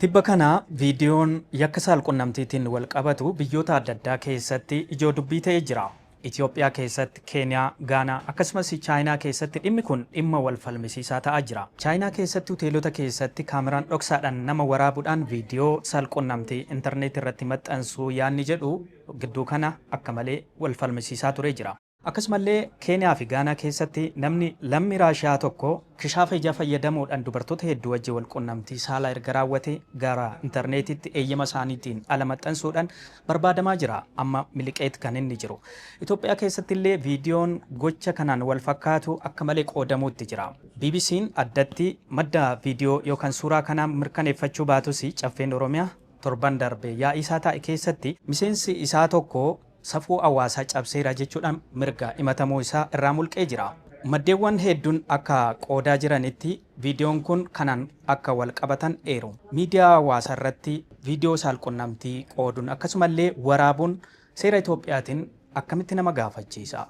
Tibba kana viidiyoon yakka saalqunnamtiitiin wal qabatu biyyoota adda addaa keessatti ijoo dubbii ta'ee jira. Itoophiyaa keessatti, Keeniyaa, Gaanaa akkasumas Chaayinaa keessatti dhimmi kun dhimma wal falmisiisaa ta'aa jira. Chaayinaa keessatti hoteelota keessatti kaameraan dhoksaadhaan nama waraabuudhaan viidiyoo saalqunnamtii intarneetii irratti maxxansuu yaadni jedhu gidduu kana akka malee wal falmisiisaa turee jira. Akkasumallee Keeniyaa fi Gaanaa keessatti namni lammii Raashiyaa tokko kishaafa ijaa fayyadamuudhaan dubartoota hedduu wajjin wal qunnamtii saalaa erga raawwate gara intarneetitti eeyyama isaaniitiin ala maxxansuudhaan barbaadamaa jira. Amma miliqeet kan inni jiru. Itoophiyaa keessatti illee viidiyoon gocha kanaan wal fakkaatu akka malee qoodamuutti jira. BBC'n addatti madda viidiyoo yookaan suuraa kanaa mirkaneeffachuu baatus, Caffeen Oromiyaa torban darbe yaa'ii isaa taa'e keessatti miseensi isaa tokko safuu hawaasaa cabseera jechuudhaan mirga himatamuu isaa irraa mulqee jira. Maddeewwan hedduun akka qoodaa jiranitti viidiyoon kun kanaan akka wal qabatan eeru. Miidiyaa hawaasaa irratti viidiyoo saalqunnamtii qooduun akkasumallee waraabuun seera Itoophiyaatiin akkamitti nama gaafachiisa?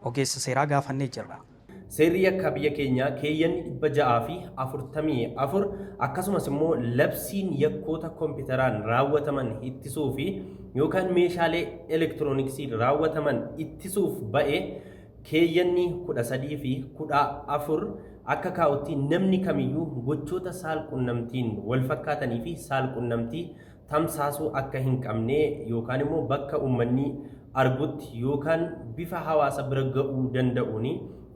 Ogeessa seeraa gaafannee jirra. Seerri yakkaa biyya keenyaa keeyyanni 644 akkasumas immoo labsiin yakkoota kompiitaraan raawwataman ittisuu fi yookaan meeshaalee elektirooniksiin raawwataman ittisuuf ba'e keeyyanni 13 fi 14 akka kaa'utti, namni kamiyyuu gochoota saalqunnamtiin wal fakkaatanii fi saalqunnamtii tamsaasuu akka hin qabne yookaan immoo bakka uummanni argutti yookaan bifa hawaasa bira ga'uu danda'uun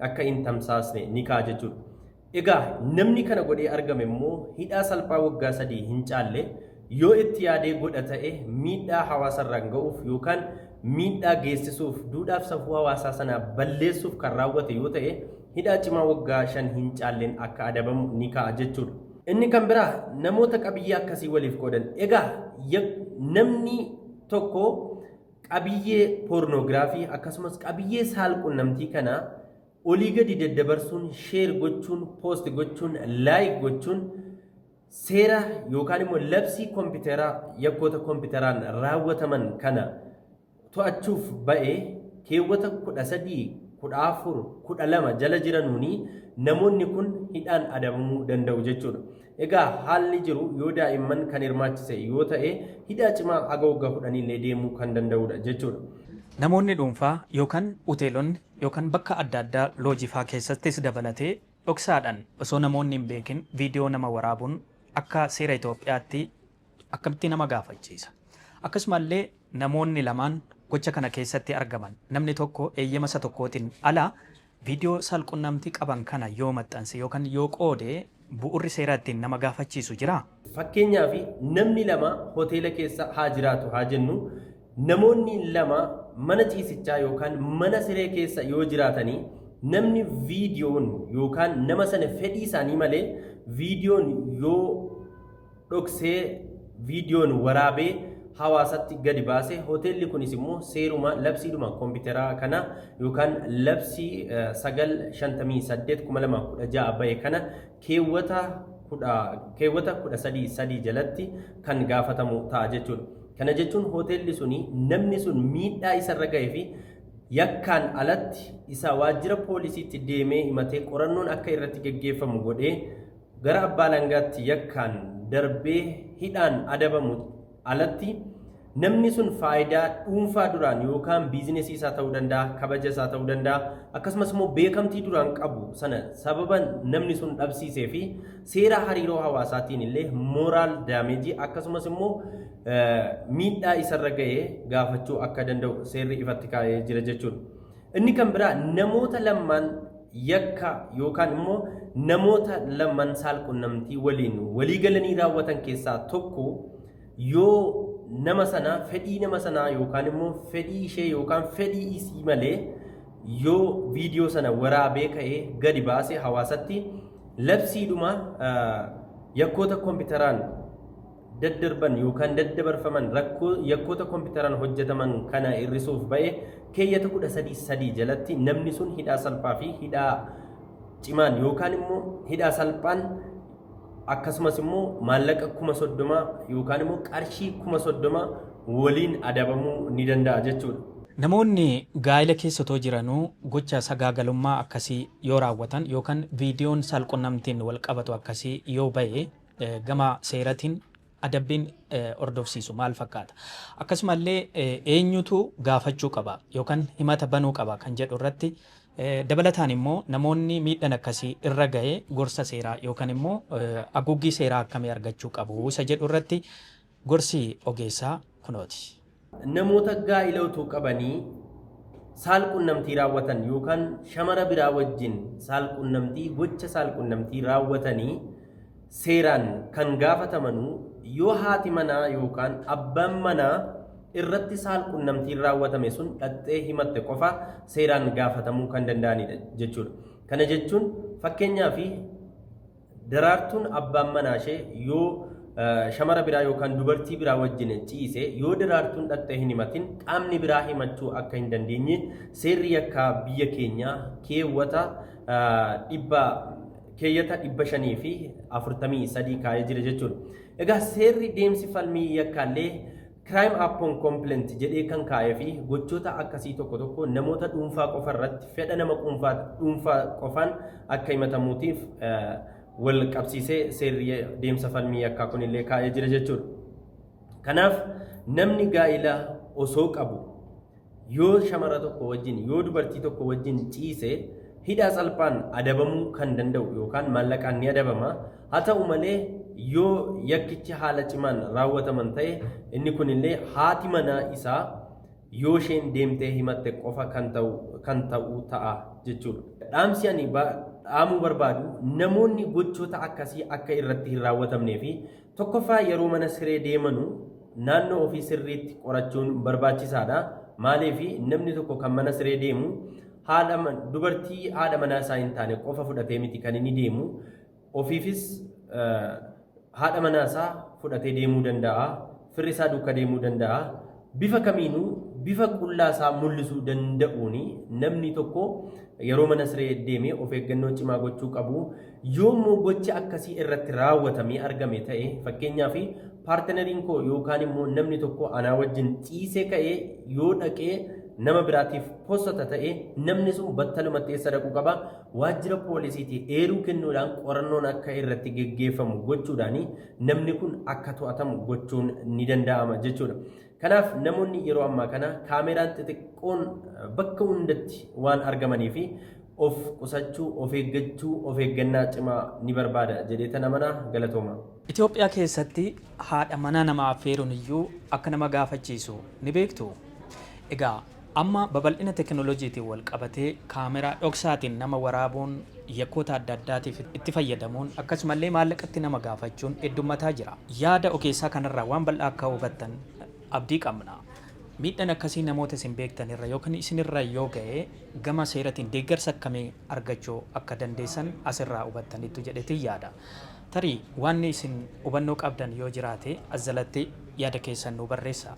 akka hin tamsaasne ni kaa'a jechuudha. Egaa namni kana godhee argame immoo hidhaa salphaa waggaa 3 hin caalle, yoo itti yaadee godha ta'e miidhaa hawaasarraan ga'uuf yookaan miidhaa geessisuuf, duudhaaf safuu hawaasaa sanaa balleessuuf kan raawwate yoo ta'e, hidhaa cimaa waggaa 5 hin caalleen akka adabamu ni kaa'a jechuudha. Inni kan biraa namoota qabiyyee akkasii waliif qoodan. Egaa namni tokko qabiyyee poornoogiraafii akkasumas qabiyyee saalqunnamtii kana olii gadi daddabarsuun, share gochuun, post gochuun, like gochuun seera yookaan immoo labsii kompiitaraa yakkoota kompiitaraan raawwataman kana to'achuuf ba'e keewwata 13, 14, 12 jala jiranuuni namoonni kun hidhaan adabamuu danda'u jechuudha. Egaa haalli jiru yoo daa'imman kan hirmaachise yoo ta'e, hidhaa cimaa haga waggaa 10 illee deemuu kan danda'udha jechuudha. Namoonni dhuunfaa yookaan hoteelonni yookaan bakka adda addaa loojifaa keessattis dabalatee dhoksaadhaan osoo namoonni hin beekin viidiyoo nama waraabuun akka seera Itoophiyaatti akkamitti nama gaafachiisa? Akkasumallee namoonni lamaan gocha kana keessatti argaman, namni tokko eeyyama isa tokkootiin ala viidiyoo saalqunnamtii qaban kana yoo maxxanse yookaan yoo qoode, bu'urri seeraa ittiin nama gaafachiisu jiraa? Fakkeenyaaf, namni lama hoteela keessa haa jiraatu haa jennu, namoonni lama mana ciisichaa yookaan mana siree keessa yoo jiraatanii, namni viidiyoon yookaan nama sana fedhii isaanii malee viidiyoon yoo dhoksee viidiyoon waraabee hawaasatti gadi baase, hoteelli kunis immoo seeruma labsiidhuma kompiitaraa kana yookaan labsii 958/2016 bahe kana keewwata 13(3) jalatti kan gaafatamu ta'a jechuudha. Kana jechuun hoteelli suni namni sun miidhaa isarra ga'ee fi yakkaan alatti isa waajjira poolisiitti deemee himatee qorannoon akka irratti geggeeffamu godhee gara abbaa alangaatti yakkaan darbee hidhaan adabamu alatti, namni sun faayidaa dhuunfaa duraan yookaan biizinesii isaa ta'uu danda'a, kabaja isaa ta'uu danda'a, akkasumas immoo beekamtii duraan qabu sana sababa namni sun dhabsiisee fi seera hariiroo hawaasaatiin illee moral damage akkasumas immoo miidhaa isarra ga'ee gaafachuu akka danda'u seerri ifatti kaa'ee jira jechuudha. Inni kan biraa namoota lammaan yakka yookaan immoo namoota lamman saalqunnamtii waliin walii galanii raawwatan keessaa tokko yoo nama sana fedhii nama sanaa yookaan immoo fedhii ishee yookaan fedhii isii malee yoo viidiyoo sana waraabee ka'ee gadi baasee hawaasatti, labsiidhuma yakkoota kompiitaraan daddarban yookaan daddabarfaman, rakkoo yakkoota kompiitaraan hojjetaman kana hir'isuuf ba'e keeyyata 13(3) jalatti namni sun hidhaa salphaa fi hidhaa cimaan yookaan immoo hidhaa salphaan akkasumas immoo maallaqa 30,000 yookaan immoo qarshii 30,000 waliin adabamuu ni danda'a jechuudha. Namoonni gaa'ela keessa otoo jiranuu gocha sagaagalummaa akkasii yoo raawwatan yookaan viidiyoon saalqunnamtiin wal qabatu akkasii yoo ba'e, Gama seeratiin adabbiin hordofsiisu maal fakkaata? Akkasumallee eenyutu gaafachuu qaba yookaan himata banuu qaba kan jedhu irratti, dabalataan immoo namoonni miidhaan akkasii irra ga'ee gorsa seeraa yookaan immoo haguuggii seeraa akkamii argachuu qabu isa jedhu irratti gorsi ogeessaa kunooti. Namoota gaa'ila utuu qabanii saalqunnamtii raawwatan yookaan shamara biraa wajjin saalqunnamtii, gocha saalqunnamtii raawwatanii seeraan kan gaafatamanuu yoo haati manaa yookaan abbaan manaa irratti saalqunnamtiin raawwatame sun dhaqxee himatte qofa seeraan gaafatamuu kan danda'anidha jechuudha. Kana jechuun, fakkeenyaaf, Daraartuun abbaan manaa ishee yoo shamara biraa yookaan dubartii biraa wajjin ciise, yoo Daraartuun dhaqxee hin himatin qaamni biraa himachuu akka hin dandeenye seerri yakkaa biyya keenyaa keewwata dhibba keeyyata 543 kaa'ee jira jechuudha. Egaa seerri deemsi falmii yakkaallee crime upon complaint jedhee kan kaa'ee fi gochoota akkasii tokko tokko namoota dhuunfaa qofa irratti fedha nama dhuunfaa qofaan akka himatamuutiif wal qabsiisee seerri deemsa falmii yakkaa kunillee kaa'ee jira jechuudha. Kanaaf namni gaa'ila osoo qabu yoo shamara tokko wajjin, yoo dubartii tokko wajjin ciise, hidhaa salphaan adabamuu kan danda'u yookaan maallaqaan ni adabama. Haa ta'u malee, yoo yakkichi haala cimaan raawwataman ta'e, inni kunillee haati manaa isaa yoo isheen deemtee himatte qofa kan ta'u ta'a jechuudha. Dhaamsi ani dhaamuu barbaadu, namoonni gochoota akkasii akka irratti hin raawwatamnee fi tokkoffaa yeroo mana siree deemanu naannoo ofii sirriitti qorachuun barbaachisaadha. Maaliif, namni tokko kan mana siree deemu haadha dubartii haadha manaa isaa hin taane qofa fudhatee miti kan inni deemu. Ofiifis haadha manaa isaa fudhatee deemuu danda'a. Firri isaa duukaa deemuu danda'a. Bifa kamiinuu bifa qullaa isaa mul'isuu danda'uuni namni tokko yeroo mana siree deemee of eeggannoo cimaa gochuu qabu. Yoommoo gochi akkasii irratti raawwatamee argame ta'e, fakkeenyaaf partneriin koo yookaan immoo namni tokko anaa wajjin ciisee ka'ee yoo dhaqee nama biraatiif postata ta'e, namni sun battalumatti eessa dhaquu qaba? Waajjira poolisiitii eeruu kennuudhaan qorannoon akka irratti geggeeffamu gochuudhaan namni kun akka to'atamu gochuun ni danda'ama jechuudha. Kanaaf namoonni yeroo ammaa kana kaameraan xixiqqoon bakka hundatti waan argamanii fi of qusachuu, of eeggachuu, of eeggannaa cimaa ni barbaada jedhee tan amanaa. Galatooma. Itoophiyaa keessatti haadha manaa nama affeeruun iyyuu akka nama gaafachiisu ni beektu. Egaa amma babal'ina teekinooloojiitiin wal qabatee kaameraa dhoksaatiin nama waraabuun, yakkoota adda addaatiif itti fayyadamuun, akkasumallee maallaqatti nama gaafachuun heddummataa jira. Yaada ogeessaa kanarraa waan bal'aa akka hubattan abdii qabna. Miidhaan akkasii namoota isin beektanirra yookaan isinirra yoo ga'e gama seeratiin deeggarsa akkamii argachuu akka dandeessan asirraa hubattaniittu jedheetiin yaada. Tarii waan isin hubannoo qabdan yoo jiraate as jalatti yaada keessan nu barreessa.